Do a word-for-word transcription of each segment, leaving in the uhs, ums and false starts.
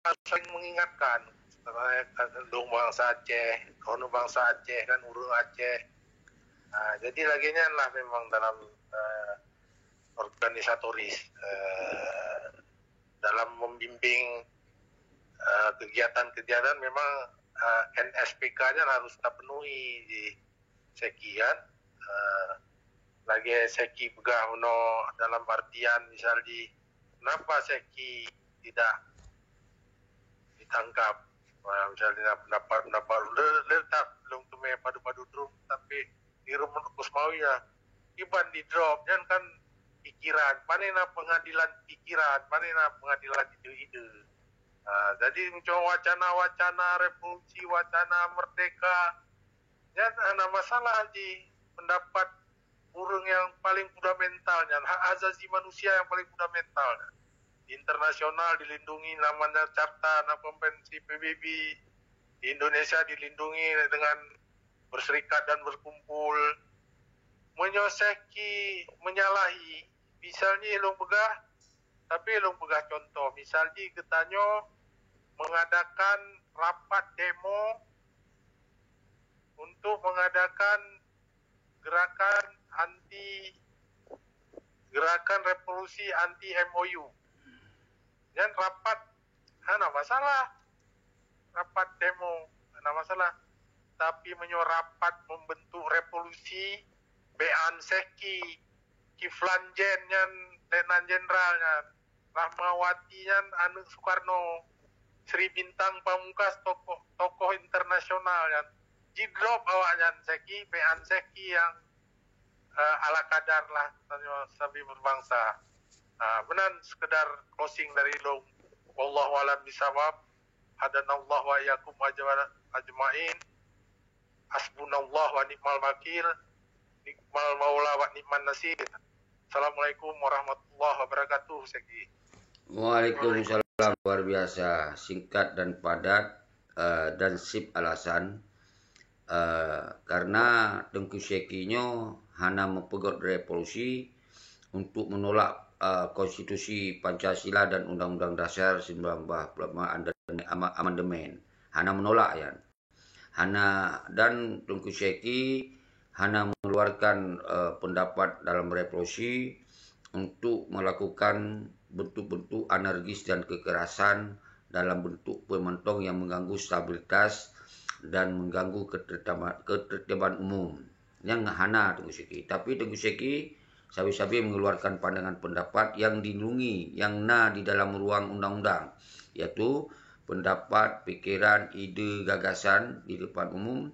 saling mengingatkan. Lôn bansa Aceh, kon bansa Aceh kan, ureuëng Aceh. Ha, jadi lagée nyan lah memang dalam uh, organisatoris, uh, dalam membimbing uh, kegiatan-kegiatan memang uh, N S P K-nya harus terpenuhi di sekian uh, lagi seki peugah meunoe dalam artian misal di kenapa seki tidak ditangkap. Nah, misalnya pendapat-pendapat le le tak belum kemeh padu-padu drum tapi di rumah Kusmawi ya iban di drop kan kan pikiran mana nak pengadilan pikiran mana nak pengadilan ide-ide. Nah, jadi macam wacana-wacana revolusi, wacana merdeka, nyan hana masalah jih pendapat ureuëng yang paling fundamental nyan, hak azazi manusia yang paling fundamental nyan. Di internasional dilindungi namanya carta na konvensi P B B. Di Indonesia dilindungi dengan berserikat dan berkumpul. Meunyoe seki menyalahi, misalnya lôn peugah, tapi lôn peugah contoh, misalnya geutanyoe mengadakan rapat demo untuk mengadakan gerakan anti gerakan revolusi anti M O U. Nyan rapat hana masalah. Rapat demo hana masalah. Tapi meunyoe rapat membentuk revolusi, bean seki, Kiflan Zen nyan, Letnan Jenderal nyan, Rahmawati nyan aneuk Soekarno, Sri Bintang Pamungkas tokoh tokoh internasional nyan. Jidrop awak nyan seki, bean seki yang uh, ala kadar lah tanyoe sabe berbangsa. Uh, meunan sekedar closing dari lôn. Wallahu alam bisawab. Hadanallahu wa iyyakum ajmain. Hasbunallah wa ni'mal wakil, ni'mal maula wa ni'man nasir. Assalamualaikum warahmatullahi wabarakatuh. Segi. Waalaikumsalam. Luar biasa, singkat dan padat uh, dan sip alasan uh, karena Tengku Syeki nyoe hana meupeugét revolusi untuk menolak uh, konstitusi Pancasila dan Undang-Undang Dasar sembilan belas amandemen. Hana menolak ya. Hana dan Tengku Syeki hana mengeluarkan uh, pendapat dalam revolusi untuk melakukan bentuk-bentuk anarkis dan kekerasan dalam bentuk pemantong yang mengganggu stabilitas dan mengganggu ketertiban umum. Yang hana Tengku Syeki. Tapi Tengku Syeki sabe-sabe mengeluarkan pandangan pendapat yang dilindungi yang na di dalam ruang undang-undang, yaitu pendapat, pikiran, ide, gagasan di depan umum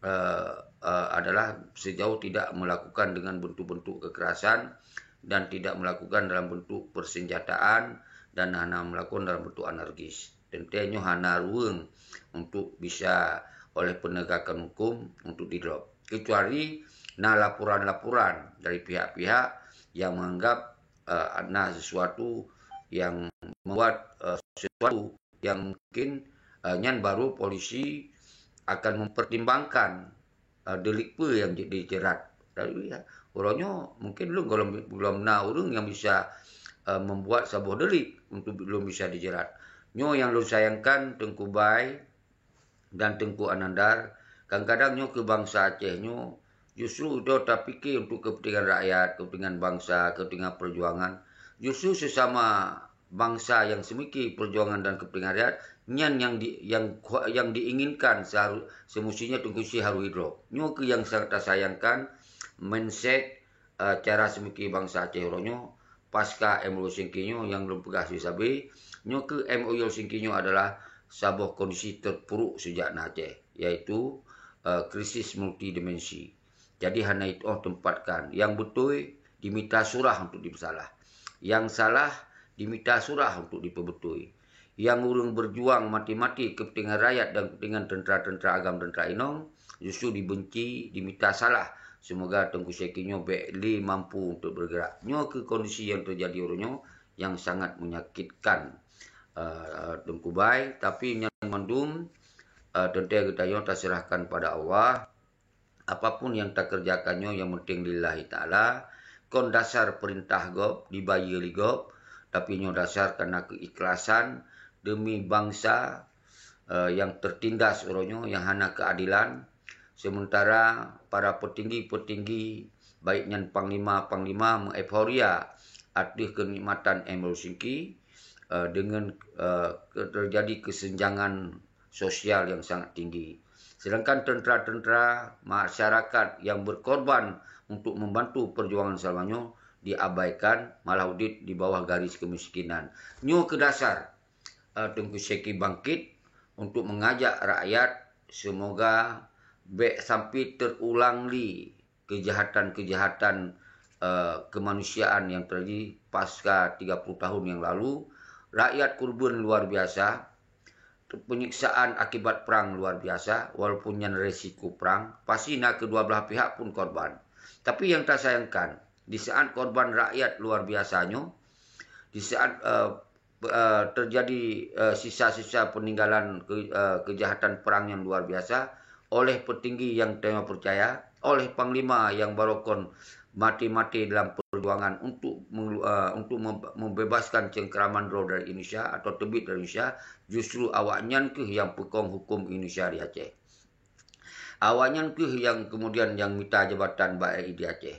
uh, uh, adalah sejauh tidak melakukan dengan bentuk-bentuk kekerasan dan tidak melakukan dalam bentuk persenjataan dan hana melakukan dalam bentuk anarkis. Teuntée nyoe hana ruweueng untuk bisa oleh penegakan hukum untuk didrop. Kecuali na laporan-laporan dari pihak-pihak yang menganggap uh, na sesuatu yang membuat uh, sesuatu yang mungkin uh, nyan baru polisi akan mempertimbangkan uh, delik pe yang dijerat. Tapi ya, uroe nyoe mungkin belum kalau belum na ureuëng yang bisa uh, membuat saboh delik untuk belum bisa dijerat. Nyoe yang lôn sayangkan Tengku Bai dan Tengku Anandar, kadang-kadang nyoe keu bangsa Aceh nyoe justru ito tapike untuk kepentingan rakyat, kepentingan bangsa, kepentingan perjuangan. Justru sesama bangsa yang semiki perjuangan dan kepentingan rakyat nyan yang di, yang yang diinginkan semusinya Tengku Syeki harus hidrop. Nyoe keu yang sangat tasayangkan mindset uh, cara semiki bangsa Aceh uroe nyoe pasca M O U Helsinki nyoe yang lôn peugah sabe-sabe. Nyoe keu M O U Helsinki nyoe adalah saboh kondisi terpuruk sejak na Aceh, yaitu uh, krisis multidimensi. Jadi hana itoh tempatkan. Yang betul dimita surah untuk dipesalah. Yang salah dimita surah untuk dipebetul. Yang ureuëng berjuang mati-mati kepentingan rakyat dan kepentingan tentera-tentera agam tentera inong justru dibenci, dimita salah. Semoga Tengku Syeki nyoe bek le mampu untuk bergerak. Nyoe keu kondisi yang terjadi uroe nyoe yang sangat menyakitkan uh, Tengku Bai. Tapi nyan mandum uh, teuntée geutanyoe taserahkan pada Allah. Apapun yang takerjakan nyoe yang penting lillahi ta'ala. Kon dasar perintah gob, dibayeue lé gob, tapi nyoe dasar karena keikhlasan demi bangsa, eh, nyang tertindas uroe nyoe, nyang hana keadilan, sementara para petinggi-petinggi, baik nyan panglima-panglima, meueuforia ateueh kenikmatan M L Syingki, eh, dengan, eh, ke-, terjadi kesenjangan sosial yang sangat tinggi. Sedangkan tentera-tentera, masyarakat yang berkorban untuk membantu perjuangan selama nyoe diabaikan, malah udép di bawah garis kemiskinan. Nyoe keu dasar, eh, Teungku Syeki bangkit untuk mengajak rakyat, semoga bék sampai terulang lé kejahatan-kejahatan, eh, kemanusiaan yang terjadi pasca tiga puluh tahun yang lalu. Rakyat kurban luar biasa, penyiksaan akibat perang luar biasa, walaupun nyan resiko perang, pasti na kedua belah pihak pun korban. Tapi yang tasayangkan, di saat korban rakyat luar biasa nyoe, di saat, eh, eh, terjadi, eh, sisa-sisa peninggalan ke-, eh, kejahatan perang yang luar biasa oleh petinggi yang tanyoe percaya, oleh panglima yang barokon mati-mati dalam perjuangan untuk mengelu-, eh, untuk mem-, membebaskan cengkraman droe dari Indonesia atau teubiet dari Indonesia, justru awaknyan keuh yang peukong hukum Indonesia di Aceh. Awaknyan keuh yang kemudian yang mita jabatan bak R I di Aceh.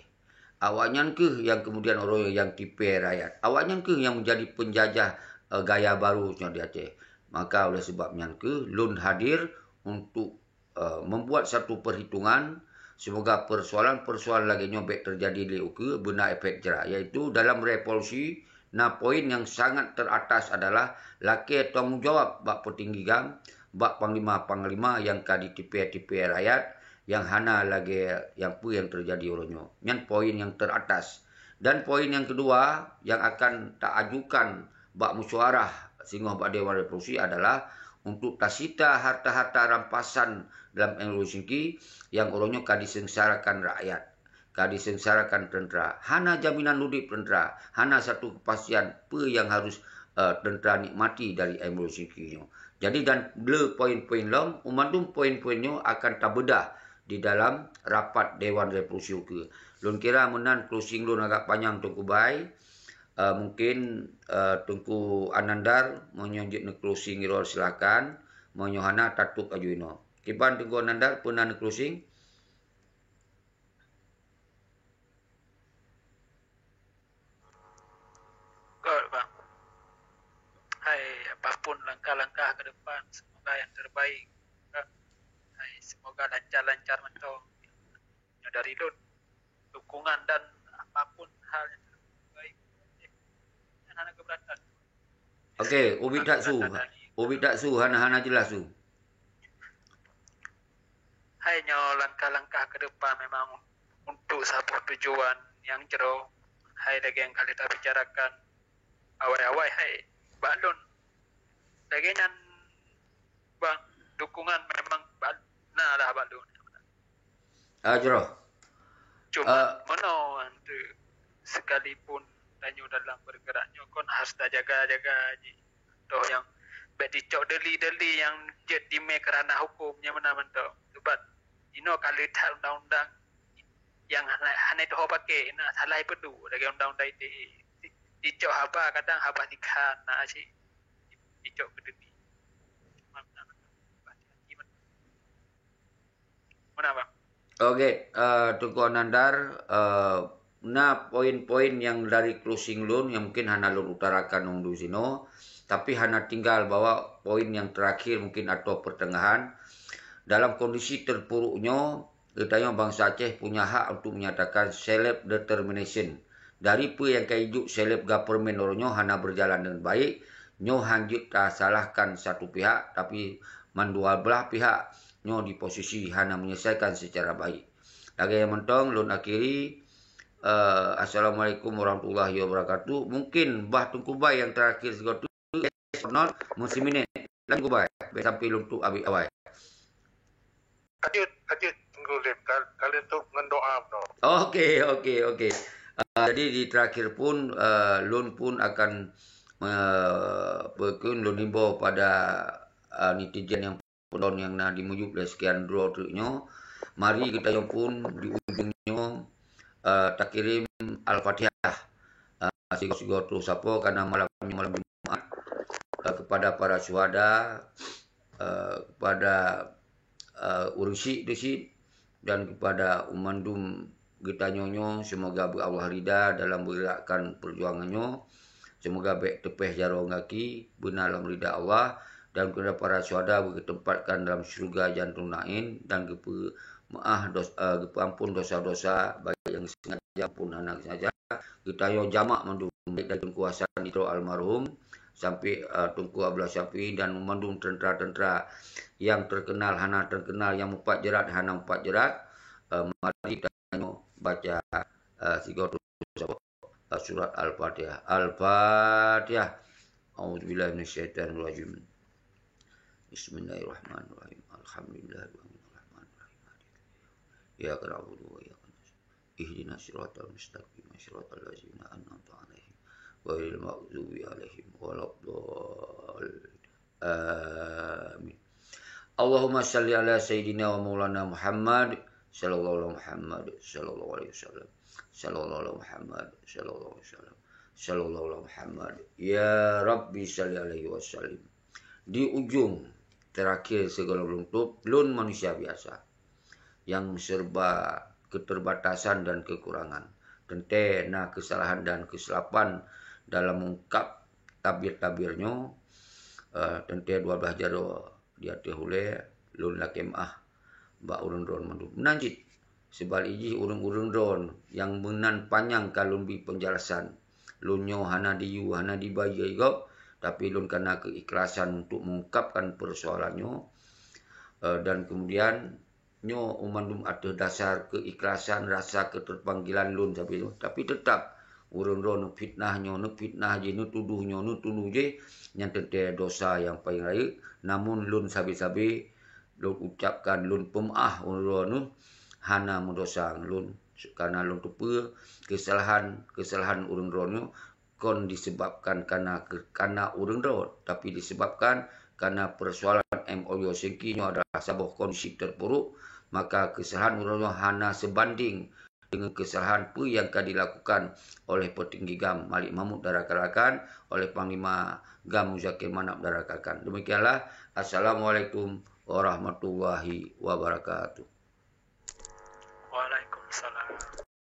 Awaknyan keuh yang kemudian uroe nyoe yang tipèe rakyat. Awaknyan keuh yang menjadi penjajah, eh, gaya baru nyoe di Aceh. Maka oleh sebab nyan keuh lôn hadir untuk, eh, membuat satu perhitungan, semoga persoalan-persoalan lagèe nyoe bèk terjadi lé ukeue, beuna efek jera, yaitu dalam revolusi na poin nyang sangat teratas adalah lakèe tanggung jawab bak peutinggi GAM, bak panglima-panglima nyang ka ditipèe-tipèe rakyat, nyang hana lagèe nyang peue nyang teujadi uroe nyoe. Nyan poin nyang teratas. Dan poin nyang keudua nyang akan taajukan bak musyawarah singoh bak Dewan Revolusi adalah untuk tasita harta-harta rampasan dalam M L Syingki nyang uroe nyoe ka diseungsarakan rakyat, ka diseungsarakan teuntara. Hana jaminan udép teuntara, hana satu kepastian peue nyang harus, eh, teuntara nikmati dari M L Syingki nyoe. Jadi dan le poin-poin lom, mandum poin-poin nyoe akan tabeudah di dalam rapat Dewan Revolusi ukeue. Lôn kira meunan closing lôn agak panyang Teungku Bai. Eh, mungkin, eh, Teungku Anandar meunyoe jeuet neu-closing ilôn silakan, meunyoe hana tatôp laju inoe. Kiban Teungku Anandar peue na neu-closing? Good, Bang. Hai, apapun langkah-langkah ke depan, semoga yang terbaik. Hai, semoga lancar-lancar mantong. Nyoe dari lôn, dukungan dan apapun hal yang terbaik. Jangan hana keberatan. Okey, ubit that su. Ubit that su, hana, hana jelas su. Hai nyoe langkah-langkah ke depan memang untuk saboh tujuan nyang jroh. Hai lagèe nyang ka lheueh tabicarakan awai-awai hai bak lôn. Lagèe nyan bang dukungan memang bak, na lah bak lôn. Ah, jroh. Cuma Ah. Meunoe tu sekalipun tanyoe dalam bergerak nyoe kon harus tajaga-jaga ji. Toh nyang bèk dicok deuli-deuli nyang jeuet dimè keurana huköm nyang meunan mantong. Sebab inoe ka leuet that undang-undang nyang hana, hana tuho paké, na salah peue tu lagèe undang-undang I T E. Di-, dicok haba kadang haba sikhan na cit. Dicok keu deuli. Cuma meunan mantong. Hati-hati mantong. Meunan, Bang. Oke, eh, Teungku Anandar, eh, na poin-poin nyang dari closing lôn nyang mungkin hana lôn utarakan lam duek sinoe, tapi hana tinggal bahwa poin nyang terakhir mungkin atau pertengahan. Dalam kondisi terpuruk nyoe, geutanyoe bansa Aceh punya hak untuk menyatakan self determination. Dari peue nyang ka iduek self government uroe nyoe hana berjalan dengan baik, nyoe hanjeuet tasalahkan satu pihak, tapi mandua belah pihak nyoe di posisi hana menyelesaikan secara baik. Lagèe nyan mantong lôn akhiri, eh, Assalamualaikum warahmatullahi wabarakatuh. Mungkin bah Teungku Bai nyang terakhir sigoe teuk, yes or no, meusiminèt. Laju Teungku Bai, bèk sampai lôn tutup abéh awai. Lanjut, lanjut, Teungku Lim. Ka, ka lôn tutup ngon doa meunoe. Oke, oke, oke. Ah, jadi di terakhir pun, ah, lôn pun akan, ah, peukheun lôn himbau pada, ah, netizen nyang peunonton nyang na di miyueb lé sekian droe teuk nyoe. Mari geutanyoe pun di ujong nyoe, ah, takirim Al-Fatihah. Ah, sigoe-sigoe troh sapo, karena malam nyoe malam Jumat. Ah, kepada para syuhada, eh, kepada, eh, ureuëng syik teuh cit, dan kepada mandum geutanyoe nyoe, seumoga beu Allah rida dalam meugerakkan peujuangan nyoe. Seumoga bék teupéh jaroe gaki beuna lam rida Allah, dan kepada para syuhada beu geuteumpatkan dalam syeuruga Jannatul Naim dan geupeu meuáh dos-, eh, geupeuampon dosa-dosa, baik nyang sengaja maupun hana sengaja. Geutanyoe jamak mandum, baik dari Teungku Hasan Idro almarhum sampai, eh, Teungku Abdullah Syafi'i dan mandum teuntera-teuntera nyang teukeunal, hana teukeunal, nyang mupat jeurat, hana mupat jeurat. Eh, mari tanyoe baca, eh, sigoe tutoe, eh, surat Al-Fatihah. Al-Fatihah. A'udzubillahi minasyaitonirrajim. Bismillahirrahmanirrahim. Alhamdulillahirrahmanirrahim. Iyyaka na'budu wa iyyaka nasta'in. Ihdinas siratal mustaqim, siratal ladzina an'amta 'alaihim, ghairil maghdubi 'alaihim waladdallin. Amin. Allahumma shalli ala sayyidina wa maulana Muhammad, sallallahu ala Muhammad, sallallahu alaihi wasallam. Sallallahu ala Muhammad, sallallahu alaihi wasallam. Sallallahu ala Muhammad. Ya Rabbi shalli alaihi wasallim. Di ujung terakhir sigohlom lôn tutup, lôn manusia biasa nyang serba keterbatasan dan kekurangan. Teuntée na keusalahan dan keusilapan dalam meungkab tabir-tabir nyoe, eh, teuntée dua blaih jaroe di ateueh ulée, lôn lakée meuáh bak ureuëng droen mandum. Meunan cit, seubalék jih ureuëng-ureuëng droen nyang meunan panyang ka lôn bri peunjelasan. Lôn nyoe hana diyue, hana dibayeue gob, tapi lôn kana keuikhlasan untuk meungkabkan peusoalan nyoe. Eh, dan kemudian, nyoe mandum ateueh dasar keuikhlasan rasa keuteupanggilan lôn sabe nyoe. Tapi teutap, ureuëng droen neufitnah nyoe, neufitnah jih, neutudoh nyoe, neutudoh jih, nyan teuntée dosa nyang paleng rayeuk. Namun lôn sabe-sabe, lôn ucapkan lôn peumeuáh ureuëng droen nyoe hana meudosa ngon lôn, karna lôn teupeue keusalahan, keusalahan ureuëng droen nyoe kon disebabkan karna, karna ureuëng droen, tapi disebabkan karna peusoalan M O U Helsinki nyoe adalah saboh kondisi terpuruk, maka keusalahan ureuëng nyoe hana seubanding deungon keusalahan peue nyang ka dilakukan oleh peutinggi GAM Malik Mahmud dan rakan-rakan, oleh Panglima GAM Muzakir Manaf dan rakan-rakan. Demikianlah. Assalamualaikum warahmatullahi wabarakatuh.